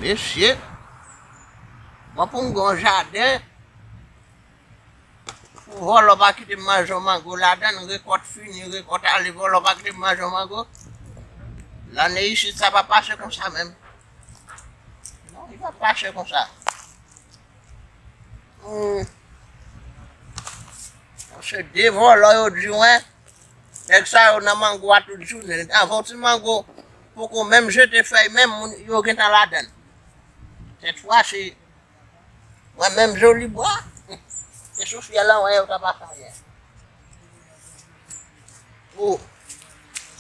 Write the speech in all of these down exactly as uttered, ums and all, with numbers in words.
Mesye, mwen pou m gen yon jaden, pou vòlò pa kite m manje yon mango ladan l, rekòt fini, rekòt ale, vòlò pa kite m manje yon mango. Lanne isit sa pa pase konsa menm. Non, li pa pase konsa. Hmm. Se de vòlò yo di mwen, nèg sa yo nan mango a tout jounen. Anvan yon ti mango poko menm jete fèy menm, moun yo gentan ladan l. Sèt fwa se mwen menm Jolibwa. Se sou syèl la wè yo ta pase ayè. Pou,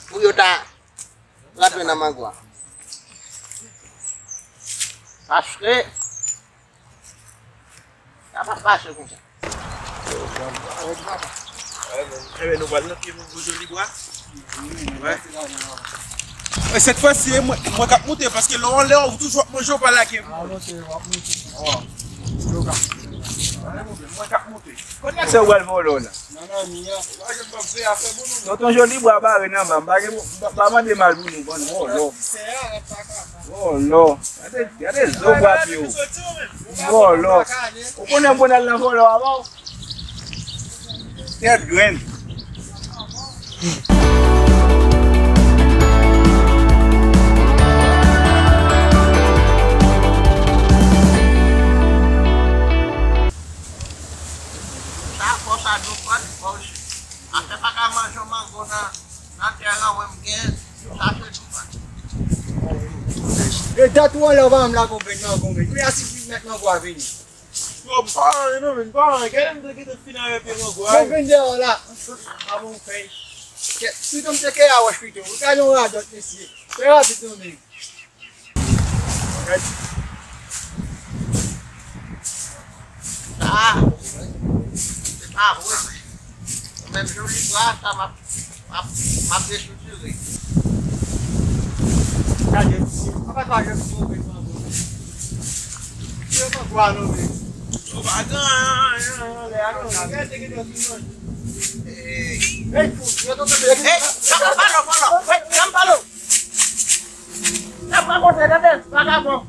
pou yo ta rantre nan mango a. Paske sa pa pase konsa. Enben, nou pral nan pye mango Jolibwa. Wè. E sèt fwa si e mwen, mwen k ap moute, paske lè w anlè, ou toujou ap manje, ou pa lage. Mwen k ap moute. Kote sa w pral vòlò la? Tonton Jolibwa bare nan men m, pa gen, pa mande m al pou nou, bann vòlò. Vòlò. Gade, gade zo bwa pye w. Vòlò. Ou konnen m konn al nan vòlò avan w? Tèt grenn. Sa fò sa dou pran fò. Afè pa ka manje yon mango nan, nan tè an, mwen m gen, sa se dou pran. E dat ou anlè w pa menm la konprann nan konprann. Kounya si fi mèt nan bwa vini. Yo, m pa anyen non, men m pa anyen. Gade m te kite fin avè pye mango a. Mwen vin deyò la. Mwen sot a bon fèy. Kèt, pito m te kè a wòch pito. Ou ka yon radòt mesye. Fè rapid non men. Gade. Ah, se pa vre. Menm Jolibwa sa m ap, m ap, m ap desoutire. Gade, papa pa janm sove mango. Se mango a non men. Ou pa gen anyen anlè a non. Gade ki dòt li manje. Hey, fout, yo tonton. Hey, janm pale, pale. Hey, janm pale. N ap rakonte, tande, vagabon.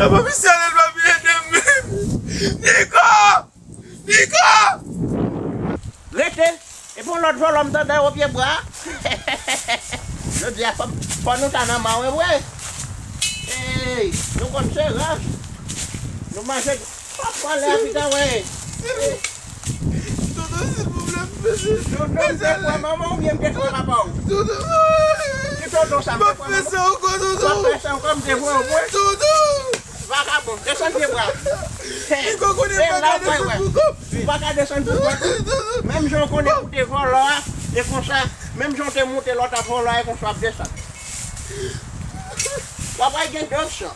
Apa misye ale l pa vin ede m menm. Niko! Niko! Rete. Epi yon lòt vòlò m tande yo pye bwa. Jodi a fò, fò nou ta nan mawon vre. Ey, nou konn se rans. Nou manje. Pap pale a pita wè. Tonton, silvouplè, m bezwen. Tonton, m te kwè manman w byen m te kwè papa w. Tonton. Ki tonton sa m te kwè manman w? M ap fè sa ankò, tonton. W ap fè sa ankò, m te kwè w mwen. Tonton. Vagabon, desann pye bwa. Niko konnen m pa ka desann pou kò m. Ou pa ka desann pou kò w. Menm jan w konnen pou te vòlò a, e konsa, menm jan w te moute lòt a vòlò a, e konsa w ap desann. W ap gen de opsyon.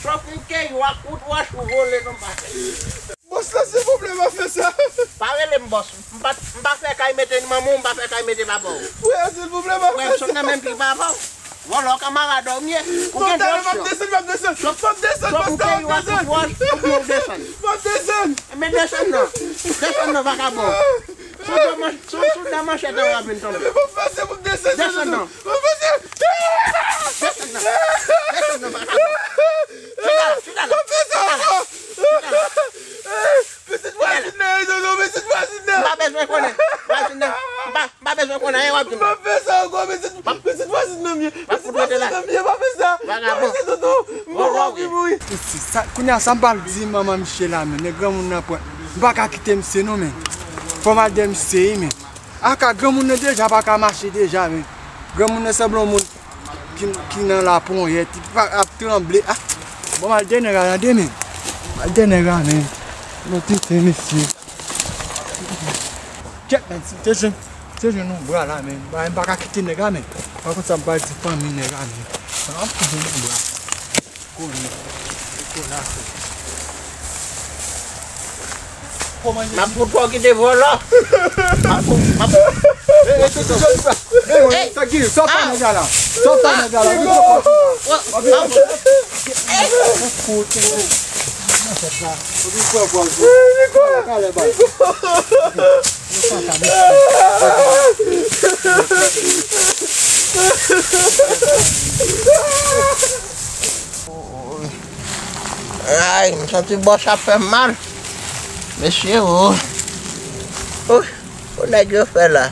Swa pou m keye w ak kout wòch ou vole nan bagay. Bòs la, silvouplè, pa fè sa. Pa rele m bòs. M pa, m pa fè kay mete manman w, m pa fè kay mete papa w. Frè, silvouplè, pa fè sa. Frè, m sot nan menm pi papa w. Vòlò kamarad w ye. Ou gen de opsyon. M ap desann, m ap desann, m ap desann. Swa pou m keye w ak kout wòch, oubyen w desann. M ap desann. Enben desann non. Desann non, vagabon. Sou do man-, sou, sou do manchèt an w ap vin tonbe. Desann non. Desann non. Desann non, vagabon. Chita la, chita la. Chita la. Chita la. Pitit vwazin nan, tonton, pitit vwazin nan. M pa bezwen konnen. Vwazin nan. M pa, m pa bezwen konnen anyen w ap di m. M pa fè sa ankò, pitit, pitit vwazin nan m ye. Pitit vwazin nan m ye, m pa fè sa. Vagabon. M pa fè sa, tonton. M pa ka mouri. Sa, kounye a sa m pral di manman misye la, men, nèg granmoun nan pran. M pa ka kite misye non, men. Fò m al dèyè misye, wi, men. Aka granmoun nan deja pa ka mache deja, men. Granmoun nan sanble yon moun ki, ki nan laponyèt, li pa ap tranble. Ah! Bon, m al dèyè nèg la, tande, men. M al dèyè nèg la, men. Lòt tenten, mesye. Kèt, men, se jwenn, se jwenn yon bra la, men. Ba, m pa ka kite nèg la, men. Pa kont sa m pral di fanmi nèg la, men. An, m ap kite yon bra. Konnen. Konnen afè. M ap fout fò kite vòlò. M ap fout, m ap fout. Ey, ey, Titi, Titi, ey, ey, sa ki, sa pa nèg la. Sa pa nèg la. Ey, ey, ey. Ay, m santi bò sa fè m mal. Mesye, o. O, o nèg yo fè la.